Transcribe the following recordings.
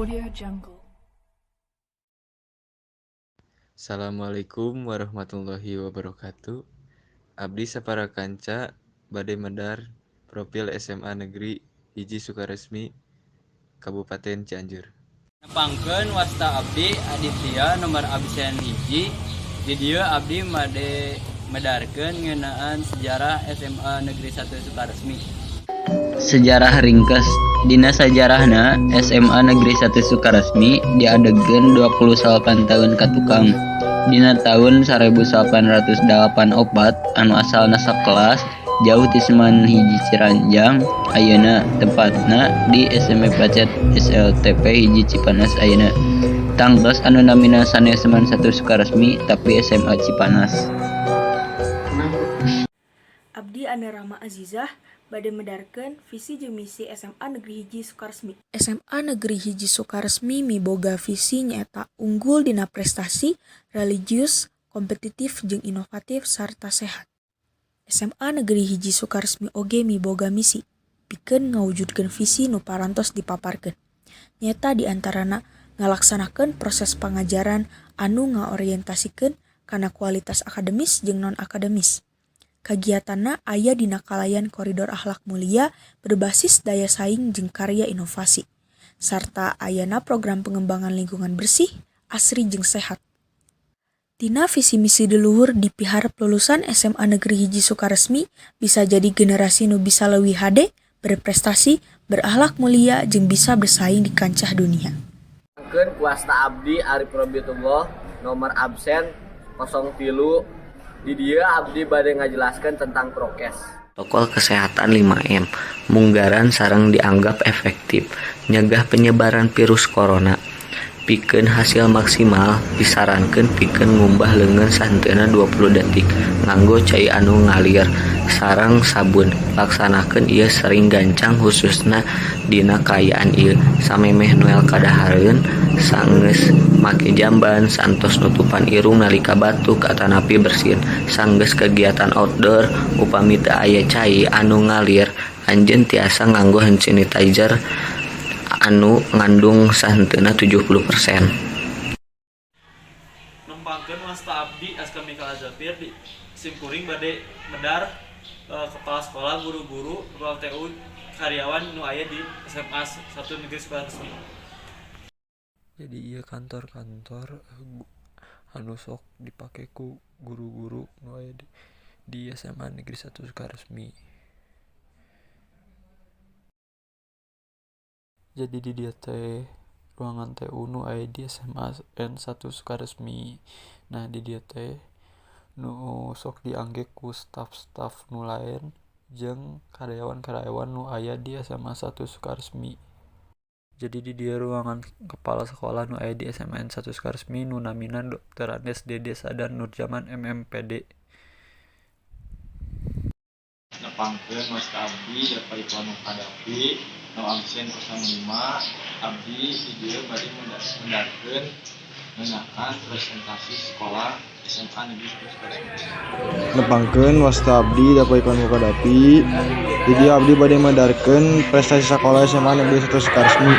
Audio Jungle. Assalamualaikum warahmatullahi wabarakatuh. Abdi sapara kanca bade medar profil SMA Negeri 1 Sukaresmi, Kabupaten Cianjur. Nepangkeun wasta abdi Aditya, nomor absen 1. Di dieu abdi bade medarkeun ngeunaan sejarah SMA Negeri 1 Sukaresmi. Sejarah ringkes. Dina sajarahna, SMA Negeri 1 Sukaresmi diadegkeun 28 taun ka tukang, dina taun 1884, anu asalna sakelas jauh ti SMAN 1 Ciranjang ayeuna, tepatna di SMP Pacet SLTP 1 Cipanas ayeuna. Tangtos anu namina sanes SMAN 1 Sukaresmi, tapi SMA Cipanas. Abdi Ane Rahma Azizah bade medarkeun visi jeung misi SMA Negeri 1 Sukaresmi. SMA Negeri 1 Sukaresmi miboga visi nyaeta unggul dina prestasi, religius, kompetitif jeung inovatif sarta sehat. SMA Negeri 1 Sukaresmi oge miboga misi pikeun ngawujudkeun visi nu parantos dipaparkeun. Nyaeta diantarana ngalaksanakeun proses pangajaran anu ngaorientasikeun kana kualitas akademis jeung non akademis. Kagiatanna aya dina kalayan koridor akhlak mulia berbasis daya saing jeung karya inovasi, sarta ayana program pengembangan lingkungan bersih, asri jeung sehat. Tina visi misi di luhur, dipiharep lulusan SMA Negeri 1 Sukaresmi bisa jadi generasi nu bisa leuwih hade, berprestasi, berakhlak mulia jeung bisa bersaing di kancah dunia. Nepangkeun wasta abdi Arif Robiatullah, nomor absen 03. Di dieu abdi bade ngajelaskeun tentang prokes. Protokol kesehatan 5M munggaran sareng dianggap efektif nyegah penyebaran virus corona. Pikeun hasil maksimal, disarankeun pikeun ngumbah leungeun sahenteuna 20 detik nganggo cai anu ngalir sareng sabun. Laksanakeun ieu sering gancang, hususna dina kaayaan ieu: samemeh noel kadahareun, sanggeus make jamban, saentos nutupan irung nalika batuk atanapi bersin, sanggeus kegiatan outdoor. Upami teu aya cai anu ngalir, anjeun tiasa nganggo hand sanitizer anu ngandung sahenteuna 70%. Nempangkeun wasta abdi Aska Mikael Azafir, di simkuring bade medar kepala sekolah, guru-guru, kepala TU, karyawan nu aya di SMA 1 Negeri Sukaresmi. Jadi ieu kantor-kantor anu sok dipake ku guru-guru nu aya di SMA Negeri 1 Sukaresmi. Jadi di dieu teh ruangan TU nu aya di SMA N 1 Sukaresmi. Nah, di dieu teh nu sok diangge ku staf-staf nu lain jeung karyawan-karyawan nu aya di SMA 1 Sukaresmi. Jadi di dieu ruangan kepala sekolah nu aya di SMA N 1 Sukaresmi nu namina Drs. Dede Sadan Nurjaman, MMPD. Nepangkeun wasta abdi Dapa Ikhwan Mukadapi, no absen 05. Abdi di dieu bade medarkeun ngeunaan presentasi sekolah SMA Negeri 1 Sukaresmi. Nepangkeun wasta abdi Dapa Ikhwan Mukadapi. Di dieu abdi bade medarkeun prestasi sakola SMA Negeri 1 Sukaresmi.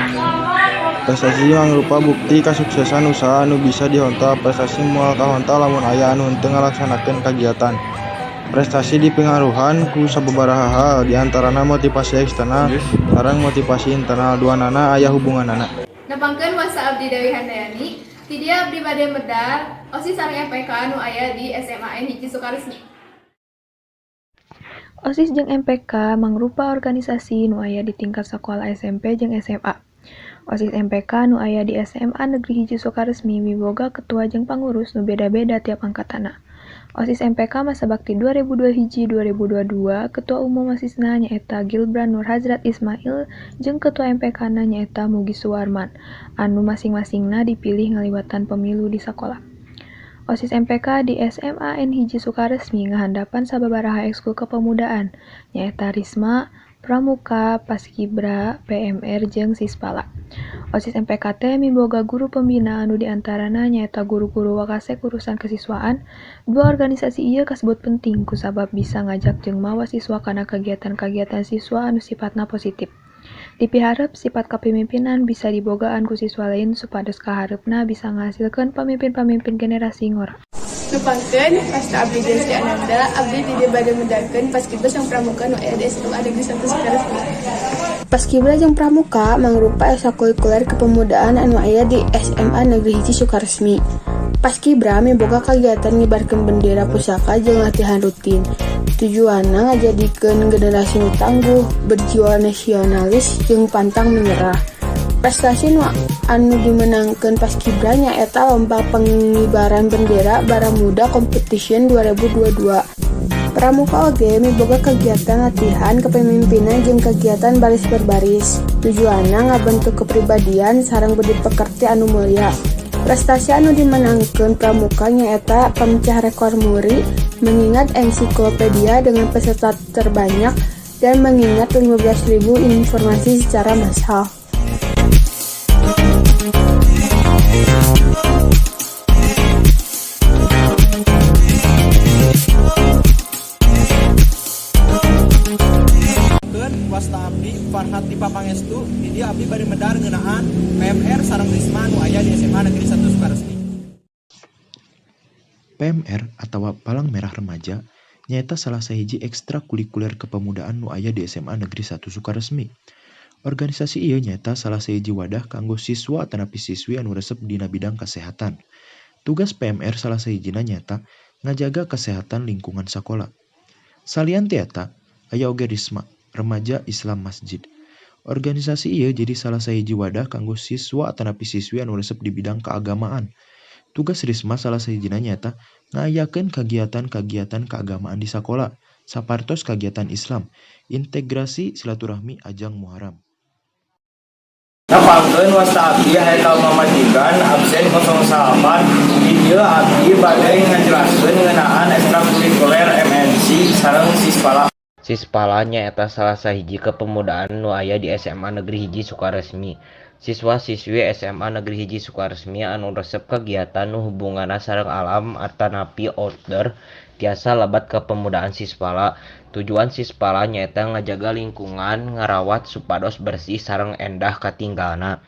Prestasi mangrupa bukti kasuksesan usaha anu bisa dihontal. Prestasi moal kahontal lamun aya anu henteu ngalaksanakeun kagiatan. Prestasi dipengaruhan ku sababaraha hal, diantarana motivasi eksternal sareng motivasi internal, duanana aya hubunganana. Nepangkeun wasta abdi Dewi Handayani. Di dieu abdi bade medar OSIS sareng MPK anu aya di SMA N 1 Sukaresmi. OSIS jeung MPK mangrupa organisasi nu aya di tingkat sakola SMP jeung SMA. OSIS MPK nu aya di SMA Negeri 1 Sukaresmi miboga ketua jeung pangurus nu beda-beda tiap angkatanna. OSIS MPK masa bakti 2021-2022, ketua umum OSISna nyaeta Gilbran Nur Hazrat Ismail jeung ketua MPK-na nyaeta Mugi Suwarman, anu masing-masingna dipilih ngaliwatan pemilu di sakola. OSIS MPK di SMA N 1 Sukaresmi ngahandapan sababaraha ekskul kepemudaan, nyaeta Risma, Pramuka, Paskibra, PMR jeung Sispala. OSIS MPK teh miboga guru pembina anu diantarana nyaeta guru-guru wakasek urusan kesiswaan. Dua organisasi ieu kasebut penting kusabab bisa ngajak jeung mawa siswa kana kegiatan-kegiatan siswa anu sipatna positif. Dipiharep sipat kapamimpinan bisa dibogaan ku siswa lain supados kahareupna bisa ngahasilkeun pamimpin-pamimpin generasi ngora. Nepangkeun wasta abdi Desti Ananda, abdi di dieu bade medarkeun Paskibra sareng Pramuka nu aya di SMA Negeri 1 Sukaresmi. Paskibra jeung Pramuka mangrupa ekstrakurikuler kepemudaan anu aya di SMA Negeri 1 Sukaresmi. Paskibra miboga kagiatan ngibarkeun bendera pusaka jeung latihan rutin. Tujuanna ngajadikeun generasi nu tangguh, berjiwa nasionalis jeung pantang menyerah. Prestasi nu anu dimeunangkeun Paskibra nyaeta lomba pengibaran bendera Baramuda Competition 2022. Pramuka oge miboga kagiatan latihan kepemimpinan jeung kagiatan baris berbaris. Tujuanna ngabentuk kepribadian sareng budi pekerti anu mulia. Prestasi anu dimeunangkeun Pramuka nyaeta pemecah rekor muri, mengingat ensiklopedia dengan peserta terbanyak, dan mengingat 15.000 informasi secara massal. Wasta abdi Farhat Dipa Pangestu, di dieu abdi bade medar ngeunaan PMR sareng Risma nu aya di SMA Negeri 1 Sukaresmi. PMR atawa Palang Merah Remaja nyaeta salah sahiji ekstrakurikuler kepemudaan nu aya di SMA Negeri 1 Sukaresmi. Organisasi ieu nyaeta salah sahiji wadah kanggo siswa atanapi siswi anu resep dina bidang kasehatan. Tugas PMR salah sahijina nyaeta ngajaga kesehatan lingkungan sakola. Salian ti eta, aya oge Risma, Remaja Islam Masjid. Organisasi ieu jadi salah sahiji wadah kanggo siswa atanapi siswi anu resep di bidang keagamaan. Tugas Risma salah sahijina nyaeta ngayakeun kagiatan-kagiatan keagamaan di sakola, sapartos kagiatan Islam, integrasi silaturahmi ajang Muharram. Nepangkeun wasta abdi Haikal Mamajikan absen 08. Di dieu abdi bade ngajelaskeun ngeunaan ekstrakurikuler MNC sareng Sispala. Sispala nyaeta salah sahiji kepemudaan nu aya di SMA Negeri 1 Sukaresmi. Siswa-siswi SMA Negeri 1 Sukaresmi anu resep kagiatan nu hubunganna sareng alam atanapi outdoor tiasa lebet kepemudaan Sispala. Tujuan Sispala nyaeta ngajaga lingkungan, ngarawat supados bersih sareng endah katinggalna.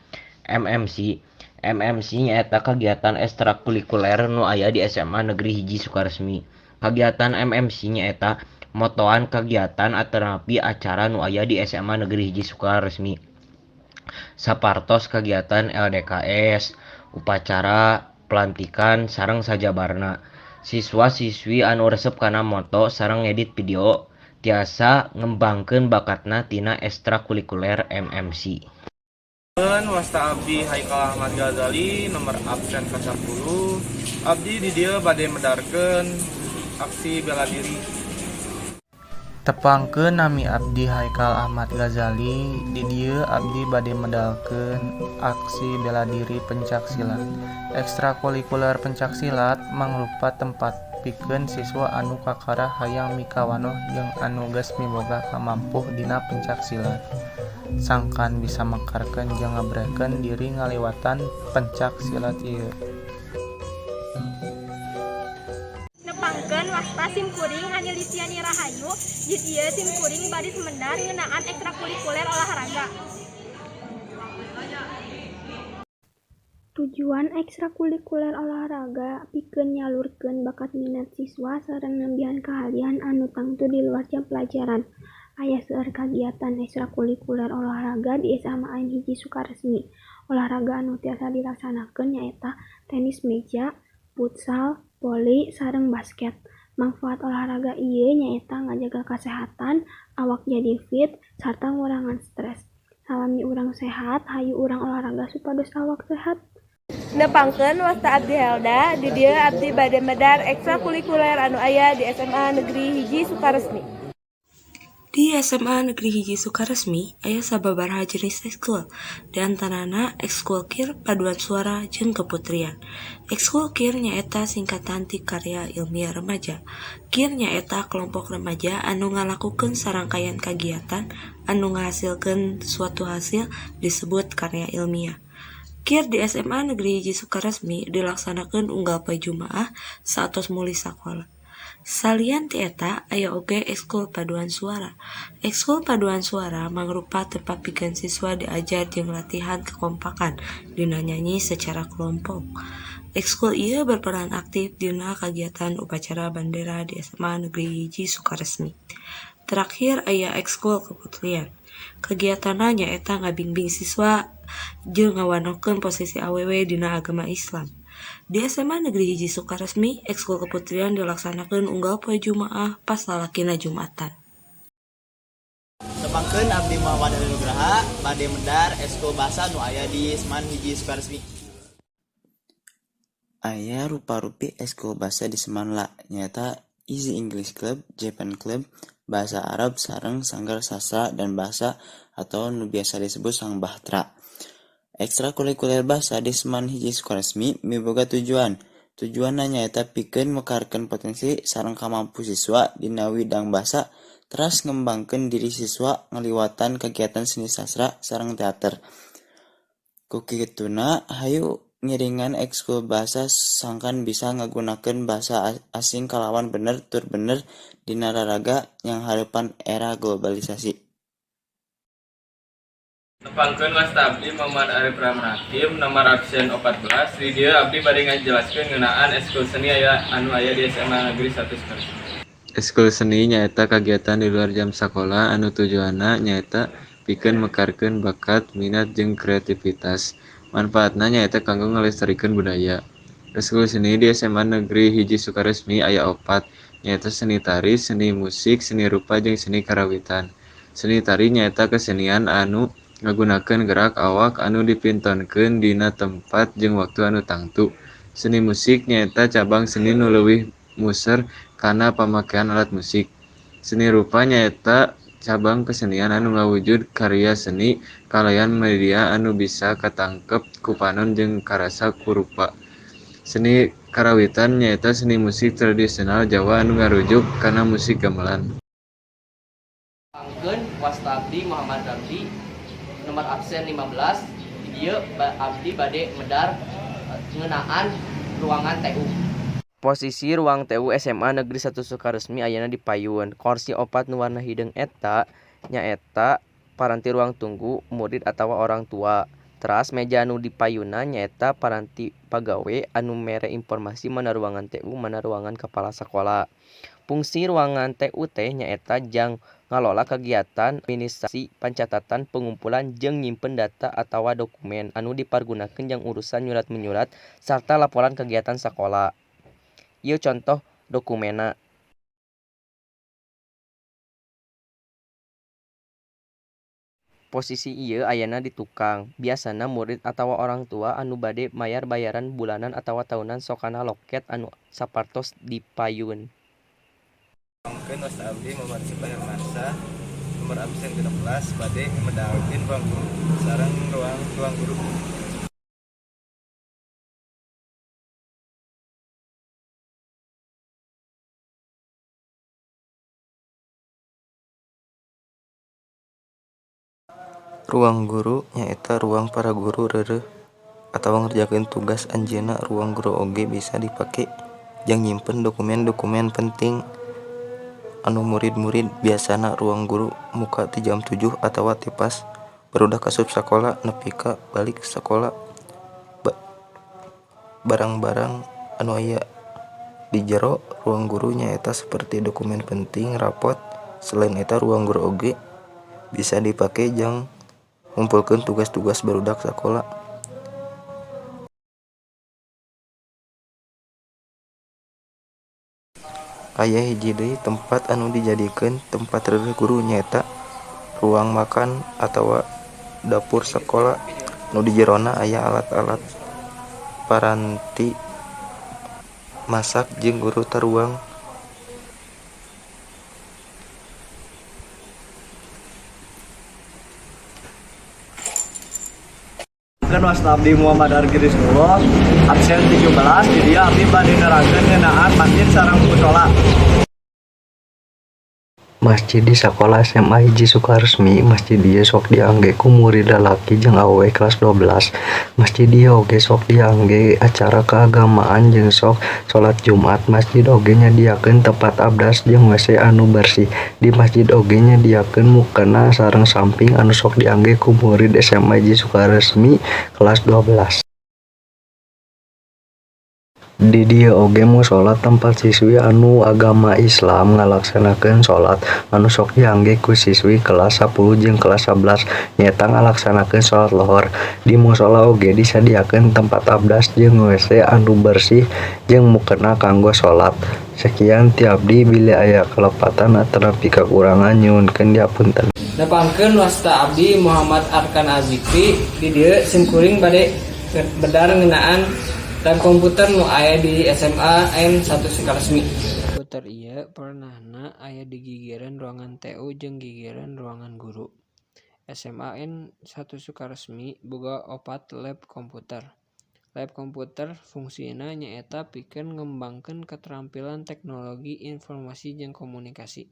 MMC MMC nyaeta kagiatan ekstrakurikuler nu aya di SMA Negeri 1 Sukaresmi. Kagiatan MMC nyaeta motoan kagiatan atanapi acara nu aya di SMA Negeri 1 Sukaresmi. Sapartos kagiatan LDKS, upacara, pelantikan, sareng sajabarna. Siswa-siswi anu resep kana moto sareng ngedit video tiasa ngembangkeun bakatna tina ekstrakurikuler MMC. Wasta abdi Haikal Ahmad Ghazali nomor absen 10. Abdi di dieu bade medarkeun aksi bela diri. Tepangkeun nami abdi Haikal Ahmad Ghazali, di dieu abdi bade medalkeun aksi bela diri pencak silat. Ekstrakurikuler pencak silat mangrupa tempat pikeun siswa anu kakara hayang mikawanoh jeung anu geus miboga kamampuh dina pencak silat. Sangkan bisa mekarkeun jeung ngabrehkeun diri ngaliwatan pencak silat ieu. Nepangkeun wasta simkuring Hani Listiani Rahayu, di dieu simkuring bade medar ngeunaan ekstrakurikuler olahraga. Tujuan ekstrakurikuler olahraga pikeun nyalurkeun bakat minat siswa sareng nambihan kaahlian anu tangtu di luar jam pelajaran. Aya seueur kagiatan ekstrakurikuler olahraga di SMAN 1 Sukaresmi. Olahraga anu tiasa dilaksanakeun nyaeta tenis meja, futsal, voli, sareng basket. Mangfaat olahraga ieu nyaeta ngajaga kasehatan, awak jadi fit, sarta ngurangan stres. Salami urang sehat, hayu urang olahraga supados awak sehat. Nepangkeun wasta abdi Helda, di dieu abdi bade medar ekstrakurikuler anu aya di SMA Negeri 1 Sukaresmi. Di SMA Negeri 1 Sukaresmi aya sababaraha jenis ekskul, di antarana ekskul KIR, paduan suara, jeung keputrian. Ekskul KIR nyaeta singkatan ti Karya Ilmiah Remaja. KIR nyaeta kelompok remaja anu ngalakukeun sarangkayan kagiatan anu ngahasilkeun suatu hasil disebut karya ilmiah. KIR di SMA Negeri 1 Sukaresmi dilaksanakeun unggal poe Jumaah saatos mulih sakola. Salian ti eta aya oge ekskul paduan suara. Ekskul paduan suara mangrupa tempat pikeun siswa diajar jeung latihan kakompakan dina nyanyi sacara kelompok. Ekskul ieu berperan aktif dina kagiatan upacara bandera di SMA Negeri 1 Sukaresmi. Terakhir aya ekskul keputrian. Kagiatanna nyaeta ngabingbing siswa jeung ngawanohkeun posisi awewe dina agama Islam. Di SMA Negeri 1 Sukaresmi, ekskul keputrian dilaksanakeun unggal poe Jumaah pas lalakina Jumatan. Tepangkeun, abdi Muhammad Ali Nugraha bade medar eskul bahasa nu aya di SMAN 1 Sukaresmi. Aya rupa-rupi eskul basa di SMAN La, nyaeta Easy English Club, Japan Club, Bahasa Arab sareng Sanggar Sastra dan Bahasa atawa nu biasa disebut Sangbahtra. Ekstrakurikuler basa di SMAN 1 Sukaresmi miboga tujuan. Tujuanna nyaeta pikeun mekarkeun potensi sareng kamampu siswa dina widang basa teras ngembangkeun diri siswa ngaliwatan kagiatan seni sastra sareng teater. Ku kituna hayu ngiringan ekskul basa sangkan bisa ngagunakeun basa asing kalawan bener tur bener dina raraga nyanghareupan era globalisasi. Tepangkeun, wasta abdi Muhammad Arif Rahman Hakim, nomor absen 14. Di dieu abdi bade ngajelaskeun ngeunaan eskul seni anu aya di SMA Negeri 1 Sukaresmi. Eskul seni nyaeta kagiatan di luar jam sakola anu tujuanna nyaeta pikeun mekarkeun bakat, minat jeung kreativitas. Manfaatna nyaeta kanggo ngalestarikeun budaya. Eskul seni di SMA Negeri 1 Sukaresmi aya opat, nyaeta seni tari, seni musik, seni rupa jeung seni karawitan. Seni tari nyaeta kesenian anu ngagunakeun gerak awak anu dipintonkeun dina tempat jeung waktu anu tangtu. Seni musik nyaeta cabang seni nu leuwih muser kana pamakean alat musik. Seni rupa nyaeta cabang kesenian anu ngawujud karya seni kalayan media anu bisa katangkep ku panon jeung karasa ku rupa. Seni karawitan nyaeta seni musik tradisional Jawa anu ngarujuk kana musik gamelan. Tepangkeun, wasta abdi Muhammad Ramdi, nomor absen 15. Di dieu abdi bade medar ngeunaan ruangan TU. Posisi ruang TU SMA Negeri 1 Sukaresmi ayana di payun. Korsi opat nu warna hideung eta nyaeta paranti ruang tunggu murid atawa orang tua. Teras meja anu di payunna nyaeta paranti pagawe anu mere informasi mana ruangan TU, mana ruangan kepala sakola. Fungsi ruangan TU teh nyaeta jang ngalola kagiatan administrasi, pancatatan, pangumpulan jeung nyimpen data atawa dokumen anu dipargunakeun jang urusan nyurat-menyurat sarta laporan kagiatan sakola. Ieu contoh dokumenna. Posisi ieu ayana di tukang. Biasana murid atawa orang tua anu bade mayar bayaran bulanan atawa taunan sok kana loket anu sapartos di payun. Tepangkeun, wasta abdi Muhammad Sipa Hermansyah, nomor absen 16, bade medalkeun ruang guru sareng ruang ruang guru. Ruang guru nyaeta ruang para guru reureuh atawa ngerjakeun tugas anjeunna. Ruang guru oge bisa dipake jang nyimpen dokumen-dokumen penting anu murid-murid. Biasana ruang guru muka ti jam 7 atawa ti pas barudak asup sakola nepi ka balik sakola. Barang-barang anu aya di jero ruang guru nyaeta saperti dokumen penting, rapot. Selain eta, ruang guru oge bisa dipake jang ngumpulkeun tugas-tugas barudak sakola. Aya hiji deui tempat anu dijadikeun tempat reureuh guru, nyaeta ruang makan atawa dapur sakola nu di jerona aya alat-alat paranti masak jeung guru taruang. Kan wasta abdi Muhammad Argi Rizkullah, absen 17. Di dieu abdi bade nerangkeun ngeunaan masjid sareng mushola. Masjid di sakola SMA 1 Sukaresmi. Masjid ieu sok diangge ku murid lalaki jeung awewe kelas 12. Masjid ieu oge sok diangge acara keagamaan jeung sok salat Jumat. Masjid oge nyadiakeun tempat abdas jeung WC anu bersih. Di masjid oge nyadiakeun mukena sareng samping anu sok diangge ku murid SMA 1 Sukaresmi kelas 12. Di dieu oge musola tempat siswi anu agama Islam ngalaksanakeun salat. Anu sok diangge ku siswi kelas 10 jeung kelas 11 nyaeta ngalaksanakeun salat lohor. Di musola oge disadiakeun tempat abdas jeung WC anu bersih jeung mukena kanggo salat. Sakian ti abdi, bilih aya kalepatan atanapi kakurangan nyuhunkeun dihapunten. Nepangkeun, wasta abdi Muhammad Arkan Azikri. Di dieu simkuring bade medar ngeunaan lab komputer nu aya di SMA N 1 Sukaresmi. Komputer ieu perenahna aya di gigireun ruangan TU jeung gigireun ruangan guru. SMA N 1 Sukaresmi boga opat lab komputer. Lab komputer fungsina nyaeta pikeun ngembangkeun keterampilan teknologi informasi jeung komunikasi.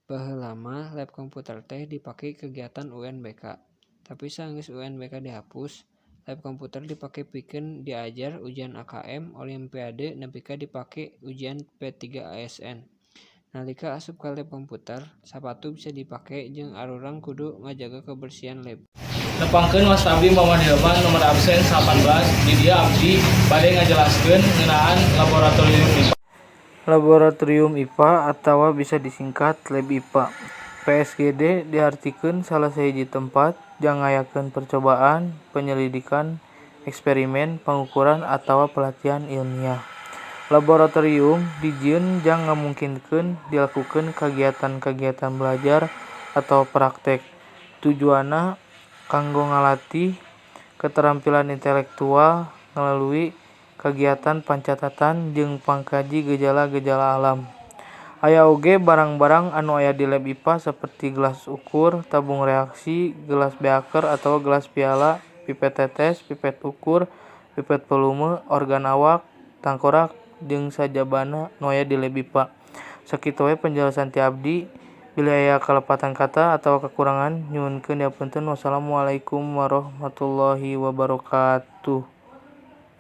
Baheula mah lab komputer teh dipake kegiatan UNBK, tapi saenggeus UNBK dihapus, lab komputer dipake pikeun diajar ujian AKM, olimpiade nepi ka dipake ujian P3ASN. Nalika asup ka lab komputer, sapatu bisa dipake jeung arurang kudu ngajaga kebersihan lab. Nepangkeun, wasta abdi Muhammad Hilman, nomor absen 18. Di dieu abdi bade ngajelaskeun ngeunaan laboratorium IPA. Laboratorium IPA atawa bisa disingkat Lab IPA. PSGD dihartikeun salah sahiji tempat jang ngayakeun percobaan, penyelidikan, eksperimen, pangukuran atawa pelatihan ilmiah. Laboratorium dijieun jang ngamungkinkeun dilakukeun kagiatan-kagiatan belajar atawa praktek. Tujuanna kanggo ngalatih keterampilan intelektual ngalalui kagiatan pancatatan jeung pangkaji gejala-gejala alam. Aya oge barang-barang anu aya di lab IPA saperti gelas ukur, tabung reaksi, gelas beaker atawa gelas piala, pipet tetes, pipet ukur, pipet volume, organ awak, tangkorak jeung sajabana nu aya di lab IPA. Sakitu wae penjelasan ti abdi, bilih aya kalepatan kata atawa kakurangan nyuhunkeun dihapunten. Wassalamualaikum warahmatullahi wabarakatuh.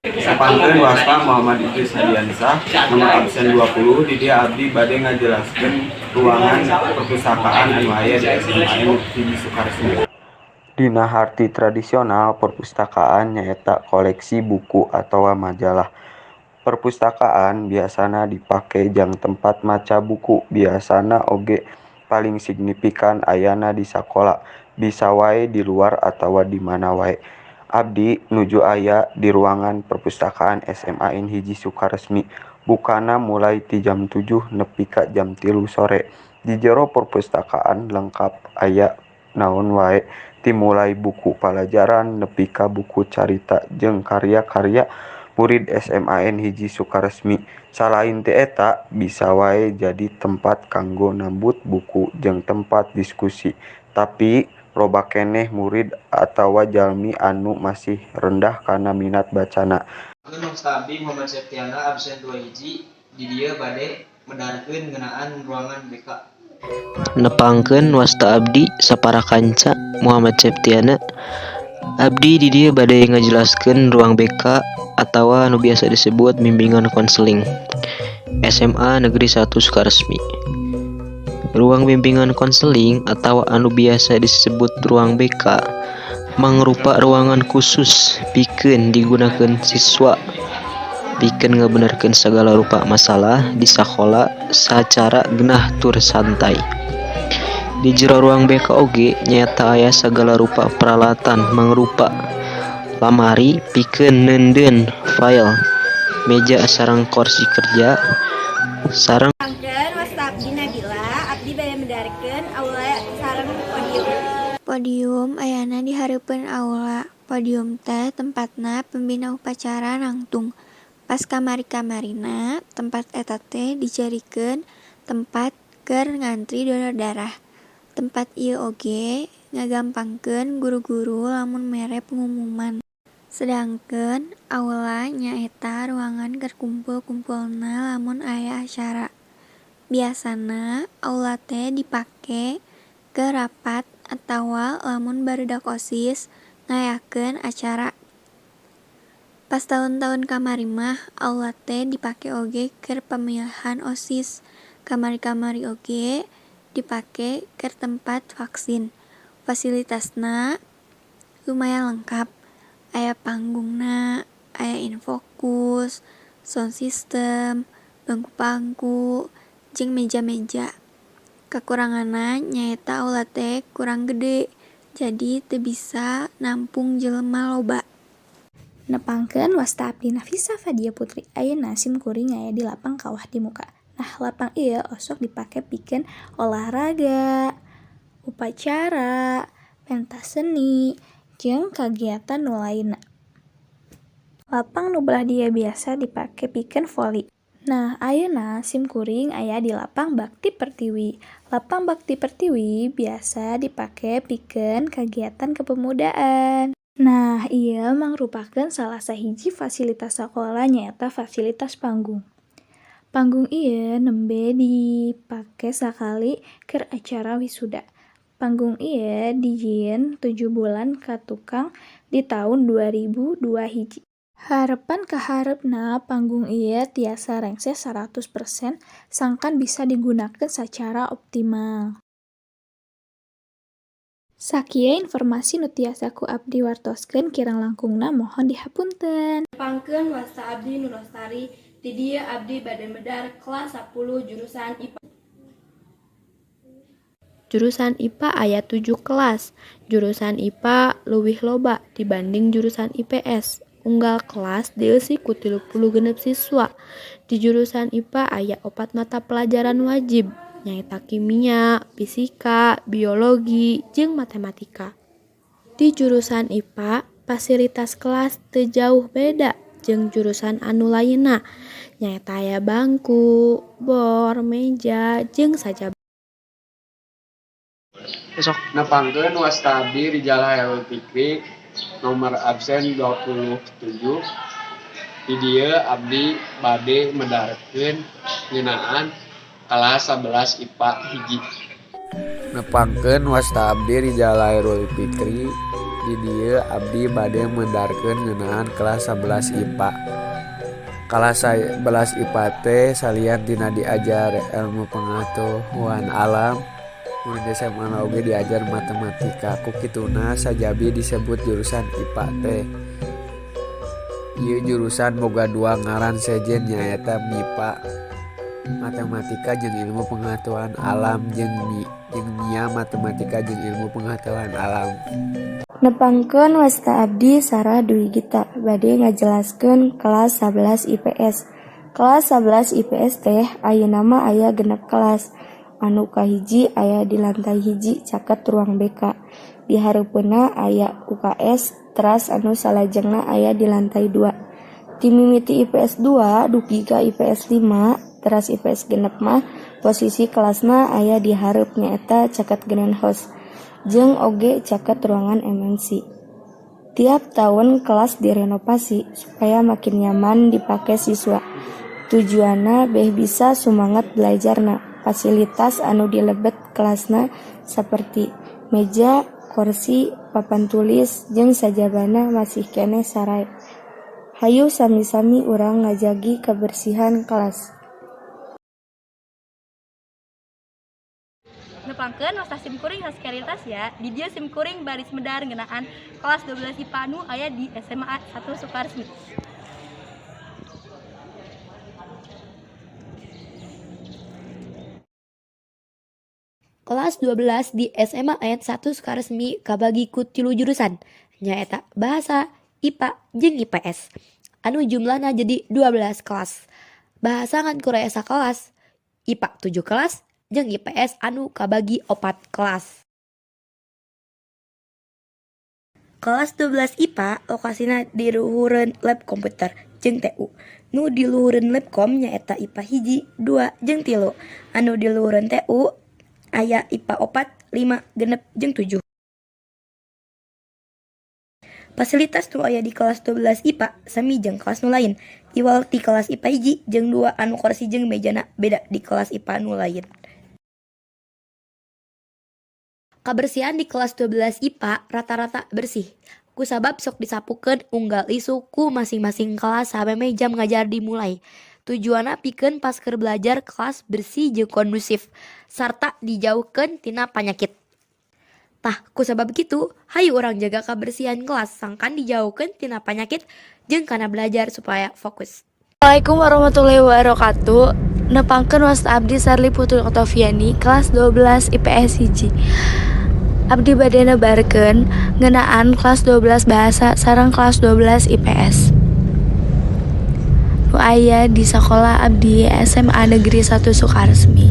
Nepangkeun, wasta Muhammad Idris Hadiansah, nomor absen 20. Di dieu abdi bade ngajelaskeun ruangan perpustakaan anu aya di SMA Hiji Sukaresmi. Dina harti tradisional, perpustakaan nyaeta koleksi buku atawa majalah. Perpustakaan biasana dipake jang tempat maca buku, biasana oge paling signifikan ayana di sakola, bisa wae di luar atawa di mana wae. Abdi nuju aya di ruangan perpustakaan SMAN 1 Sukaresmi. Bukana mulai ti jam 7 nepi ka jam 3 sore. Di jero perpustakaan lengkap aya naon wae ti mulai buku palajaran nepi ka buku carita jeung karya-karya murid SMAN 1 Sukaresmi. Salain ti eta, bisa wae jadi tempat kanggo nambut buku jeung tempat diskusi. Tapi loba keneh murid atawa jalmi anu masih rendah kana minat bacana. Nepangkeun, wasta abdi Muhammad Septiana, absen 21. Di dieu bade medarkeun ngeunaan ruangan BK. Nepangkeun, wasta abdi sapara kanca Muhammad Septiana. Abdi di dieu bade ngajelaskeun ruang BK atawa anu biasa disebut bimbingan konseling SMA Negeri 1 Sukaresmi. Ruang bimbingan konseling atawa anu biasa disebut ruang BK mangrupa ruangan khusus pikeun digunakeun siswa pikeun ngabenerkeun sagala rupa masalah di sakola sacara genah tur santai. Di jero ruang BK oge nyaeta aya sagala rupa peralatan mangrupa lamari pikeun neundeun file, meja sareng korsi kerja, sareng Nepangkeun, wasta abdi Nabila. Abdi bade medarkeun aula sareng podium. Podium ayana di hareupeun aula. Podium teh tempatna pembina upacara nangtung. Pas kamari-kamarina tempat eta teh dijadikeun tempat keur ngantri donor darah. Tempat ieu oge ngagampangkeun guru-guru lamun mere pengumuman. Sedangkeun aula nyaeta ruangan keur kumpul-kumpulna lamun aya acara. Biasana aula teh dipake keur rapat atawa lamun barudak OSIS ngayakeun acara. Pas taun-taun kamari mah aula teh dipake oge keur pamilihan OSIS. Kamari-kamari oge dipake keur tempat vaksin. Fasilitasna lumayan lengkap, aya panggungna, aya infokus, sound system, bangku-bangku, jeung meja-meja. Kakuranganna nyaeta aula teh kurang gede, jadi teu bisa nampung jelema loba. Nepangkeun wasta abdi Nafisa Fadia Putri, ayeuna sim kuring aya di lapang Kawah Dimuka. Nah, lapang ieu osok dipake pikeun olahraga, upacara, pentas seni, jeung kagiatan nu lainna. Lapang nu belah dieu biasa dipake pikeun voli. Nah, ayeuna sim kuring aya di lapang Bakti Pertiwi. Lapang Bakti Pertiwi biasa dipake pikeun kagiatan kepemudaan. Nah, ieu mangrupakeun salah sahiji fasilitas sakola, nyaeta fasilitas panggung. Panggung ieu nembe dipake sakali keur acara wisuda. Panggung ieu dijieun 7 bulan katukang di taun 2021. Harepan ka hareupna panggung ieu tiasa rengse 100% sangkan bisa digunakeun sacara optimal. Sakieu informasi nu tiasa ku abdi wartoskeun, kirang langkungna mohon dihapunten. Nepangkeun, wasta abdi Nur Lestari, di dieu abdi bade medar kelas 10 jurusan IPA. Jurusan IPA aya 7 kelas. Jurusan IPA leuwih loba dibanding jurusan IPS. Unggal kelas dieusi ku 36 siswa. Di jurusan IPA aya 4 mata pelajaran wajib, nyaeta kimia, fisika, biologi, jeung matematika. Di jurusan IPA, fasilitas kelas teu jauh beda jeung jurusan anu lainna, nyaeta aya bangku, bor, meja, jeung sajabana. Nepangkeun, wasta abdi Rijal Hairul Fikri, nomor absen 27. Di dieu abdi bade medarkeun ngeunaan kelas 11 IPA 1. Nepangkeun, wasta abdi Rijal Hairul Fikri. Di dieu abdi bade medarkeun ngeunaan kelas 11 IPA. Kelas 11 IPA teh salian tina diajar ilmu pengetahuan alam, mun di SMA na oge diajar matematika. Ku kituna sajabi disebut jurusan IPA teh. Ieu jurusan boga dua ngaran sejen, nyaeta MIPA, matematika jeung ilmu pengetahuan alam, jeung MIA, matematika jeung ilmu pengetahuan alam. Nepangkeun, wasta abdi Sarah Dwi Gita, bade ngajelaskeun kelas 11 IPS. Kelas 11 IPS teh ayeuna mah aya 6 kelas. Anu kahiji aya di lantai 1 caket ruang BK. Di hareupeunna aya UKS, teras anu salajengna aya di lantai 2. Ti mimiti IPS 2 dugi ka IPS 5 teras IPS 6 mah posisi kelasna aya di hareup, nyaeta caket greenhouse jeung oge caket ruangan MNC. Tiap taun kelas direnovasi supaya makin nyaman dipake siswa. Tujuanna beh bisa sumanget belajarna. Fasilitas anu di lebet kelasna saperti meja, korsi, papan tulis jeung sajabana masih keneh sarae. Hayu sami-sami urang ngajagi kabersihan kelas. Nepangkeun, wasta sim kuring Haskari Tasya, di dieu sim kuring baris medar ngeunaan kelas 12 IPA nu aya di SMA 1 Sukaresmi. Kelas 12 di SMAN 1 Sukaresmi kabagi ku tilu jurusan, nyaeta Bahasa, IPA, jeung IPS. Anu jumlahna jadi 12 kelas. Bahasa ngan ku aya sakelas, IPA 7 kelas, jeung IPS anu kabagi 4 kelas. Kelas 12 IPA lokasina di luhureun lab komputer jeung TU. Nu di luhureun labkom nyaeta IPA 1, 2, jeung 3. Anu di luhureun TU aya IPA 4, 5, 6, jeung 7. Fasilitas nu aya di kelas 12 IPA sami jeung kelas nu lain, Iwal ti kelas IPA 1 jeung 2 anu korsi jeung mejana beda di kelas IPA nu lain. Kabersihan di kelas 12 IPA rata-rata bersih kusabab sok disapukeun unggal isuk ku masing-masing kelas samemeh jam ngajar dimulai. Tujuanna pikeun pas keur belajar kelas bersih jeung kondusif sarta dijauhkeun tina panyakit. Tah kusabab kitu hayu urang jaga kabersihan kelas sangkan dijauhkeun tina panyakit jeung kana belajar supaya fokus. Assalamualaikum warahmatullahi wabarakatuh. Nepangkeun wasta abdi Sarli Putri Oktaviani kelas 12 IPS 1. Abdi bade nebarkeun ngeunaan kelas 12 bahasa sareng kelas 12 IPS. Nu aya di sakola abdi SMA Negeri 1 Sukaresmi.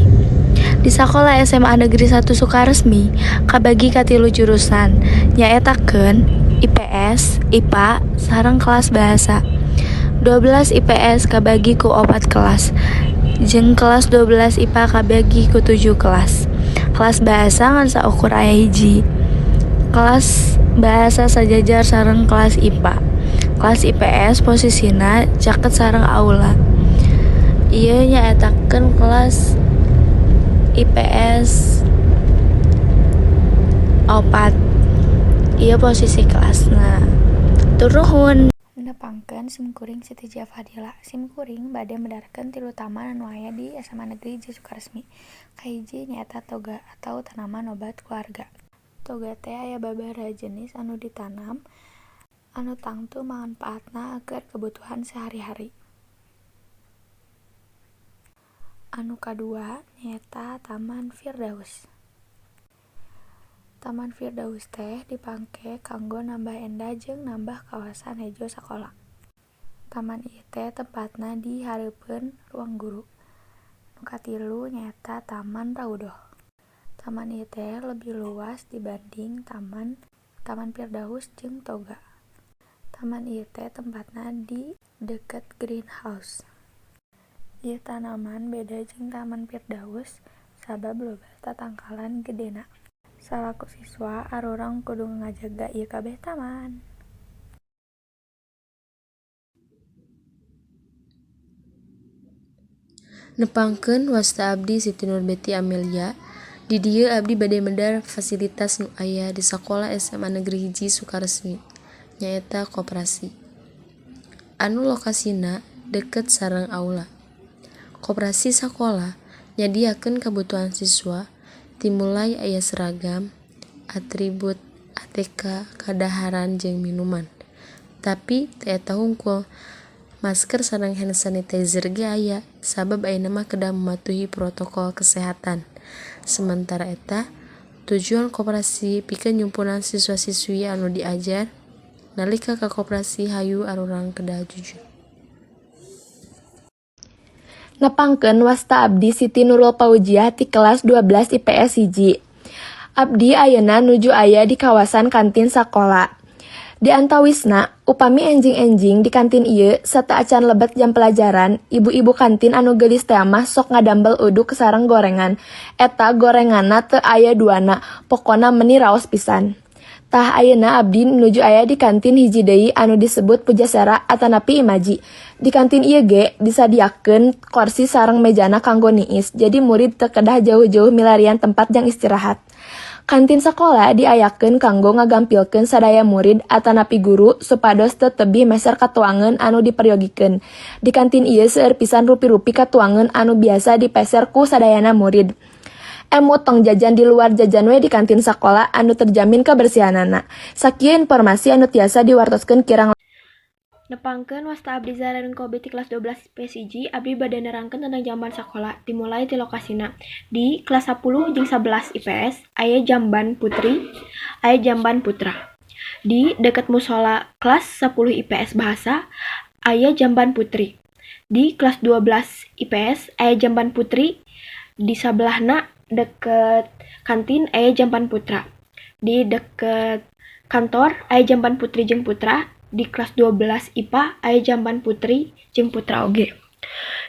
Di sakola SMA Negeri 1 Sukaresmi kabagi ka tilu jurusan, nyaetakeun IPS, IPA, sareng kelas bahasa. 12 IPS kabagi ku 4 kelas, jeung kelas 12 IPA kabagi ku 7 kelas. Kelas bahasa ngan saukur aya hiji. Kelas bahasa sajajar sareng kelas IPA. Kelas IPS posisina caket sareng aula. Ieu nyaetakeun kelas IPS 4. Ieu posisi kelasna. Hatur nuhun. Nepangkeun simkuring Siti Jafadila. Simkuring bade medarkeun tilu taman anu aya di SMA Negeri 1 Sukaresmi. Kahiji nyaeta toga atau tanaman obat keluarga. Toga teh aya babaraha jenis anu ditanam anu tangtu mangpaatna keur kebutuhan sehari-hari. Anu kadua nyaeta Taman Firdaus. Taman Firdaus teh dipake kanggo nambah endah jeung nambah kawasan hejo sakola. Taman ieu teh tempatna di hareupeun ruang guru. Nu katilu nyaeta Taman Raudhoh. Taman ieu teh lebih luas dibanding Taman Firdaus jeung Toga. Taman ieu teh tempatna di deket greenhouse. Ieu tanaman beda jeung Taman Firdaus sabab loba tatangkalan gedena. Salaku siswa arurang kudu ngajaga ieu kabeh taman. Nepangkeun wasta abdi Siti Nurbeti Amelia. Di dieu abdi bade medar fasilitas nu aya di sakola SMA Negeri 1 Sukaresmi nyaeta koperasi anu lokasina deket sareng aula. Koperasi sakola nyadiakeun kabutuhan siswa timulai aya seragam, atribut, ATK, kadaharan jeung minuman. Tapi teu eta hungkul, masker sareng hand sanitizer ge aya sabab ayeuna mah kedah mematuhi protokol kesehatan. Sementara eta, tujuan koperasi pikeun nyumpunan siswa-siswi anu diajar nalika ka koperasi hayu arurang kedah jujur. Nepangkeun wasta abdi Siti Nurul Paujiah ti kelas 12 IPS 1. Abdi ayeuna nuju aya di kawasan kantin sakola. Di antawisna, upami enjing-enjing di kantin ieu sateuacan lebet jam pelajaran, ibu-ibu kantin anu geulis teh mah sok ngadambel uduk sareng gorengan. Eta gorenganna teu aya duana, pokona meuni raos pisan. Tah ayeuna abdi nuju aya di kantin hiji deui anu disebut Pujasera atanapi Imaji. Di kantin ieu ge disadiakeun korsi sareng mejana kanggo niis, jadi murid teu kedah jauh-jauh milarian tempat jang istirahat. Kantin sakola diayakeun kanggo ngagampilkeun sadaya murid atanapi guru supados teu tebih meser katuangeun anu diperyogikeun. Di kantin ieu seueur pisan rupi-rupi katuangeun anu biasa dipeser ku sadayana murid. Emut tong jajan di luar, jajan we di kantin sakola anu terjamin kebersihanana. Sakieu informasi anu tiasa diwartoskeun kirang Nepangkeun wasta abdi Zahra Kobe ti kelas 12 IPS 1. Abdi bade nerangkeun tentang jamban sakola dimulai ti lokasina. Di kelas 10 jeung 11 IPS aya jamban putri, aya jamban putra. Di deket musola kelas 10 IPS bahasa aya jamban putri. Di kelas 12 IPS aya jamban putri, di sabelahna deket kantin aya jamban putra. Di deket kantor aya jamban putri jeung putra. Di kelas 12 IPA aya jamban putri jeung putra oge.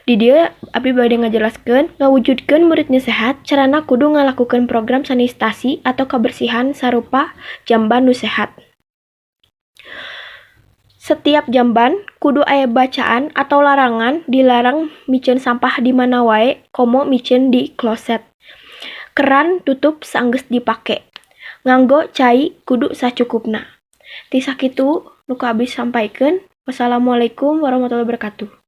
Di dieu abdi bade ngajelaskeun ngawujudkeun murid nu sehat carana kudu ngalakukeun program sanitasi atau kebersihan sarupa jamban nu sehat. Setiap jamban kudu aya bacaan atau larangan dilarang miceun sampah di mana wae komo miceun di kloset. Keran tutup saenggeus dipake. Nganggo cai kudu sacukupna. Ti sakitu nu ku abdi sampaikeun. Wassalamualaikum warahmatullahi wabarakatuh.